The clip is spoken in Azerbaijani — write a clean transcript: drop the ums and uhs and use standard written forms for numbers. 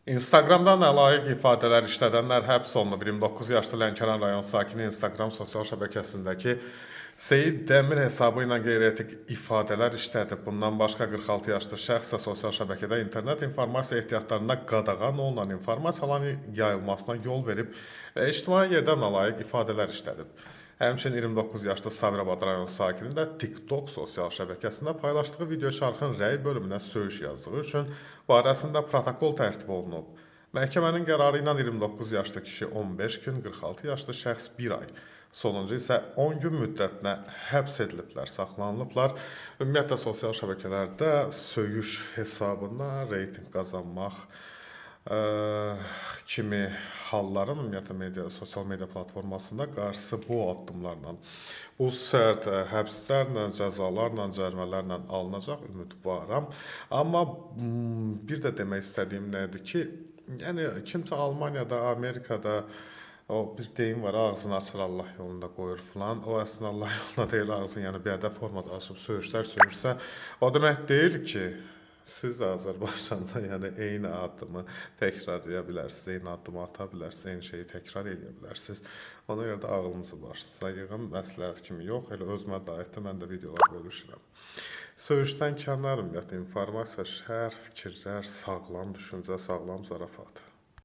Instagramda nalayiq ifadələr işlədənlər həbs olunub. 29 yaşlı Lənkəran rayon sakini Instagram sosial şəbəkəsindəki Seyid Dəmir hesabı ilə qeyri-etik ifadələr işlədib. Bundan başqa 46 yaşlı şəxs də sosial şəbəkədə internet informasiya ehtiyatlarına qadağan olunan informasiyaların yayılmasına yol verib və ictimai yerdə nalayiq ifadələr işlədib. Həmçinin 29 yaşlı Sabirabad rayon sakini də TikTok sosial şəbəkəsində paylaşdığı videoçarxın rəy bölümünə söyüş yazdığı üçün barəsində protokol tərtib olunub. Məhkəmənin qərarı ilə 29 yaşlı kişi 15 gün, 46 yaşlı şəxs 1 ay, sonuncu isə 10 gün müddətinə həbs ediliblər, saxlanılıblar. Ümumiyyətlə sosial şəbəkələrdə söyüş hesabına reytinq qazanmaq kimi halların ümumiyyətlə media, sosial media platformasında qarşısı bu addımlarla, bu sərt həbslərlə, cəzalarla, cərimələrlə alınacaq ümidvaram. Amma bir də demək istədiyim nədir ki, yəni kimsə Almaniyada, Amerikada o bir deyim var, ağzını açır Allah yolunda qoyur filan. O əslində Allah yolunda deyil, ağzını yəni biədəb formada açıb söyüşlər söyürsə, o demək deyil ki, siz də Azərbaycanda yəni eyni addımı təkrarlaya bilərsiniz, eyni addımı ata bilərsiniz, eyni şeyi təkrar eləyə bilərsiniz. Ona görə də ağlınızı başınıza yığın, məsləhət kimi yox, elə özümə də aiddir, mən də videolar bölüşürəm. Söyüşdən kənar ümumiyyətlə informasiya, şərh, fikirlər, sağlam düşüncə, sağlam zarafat.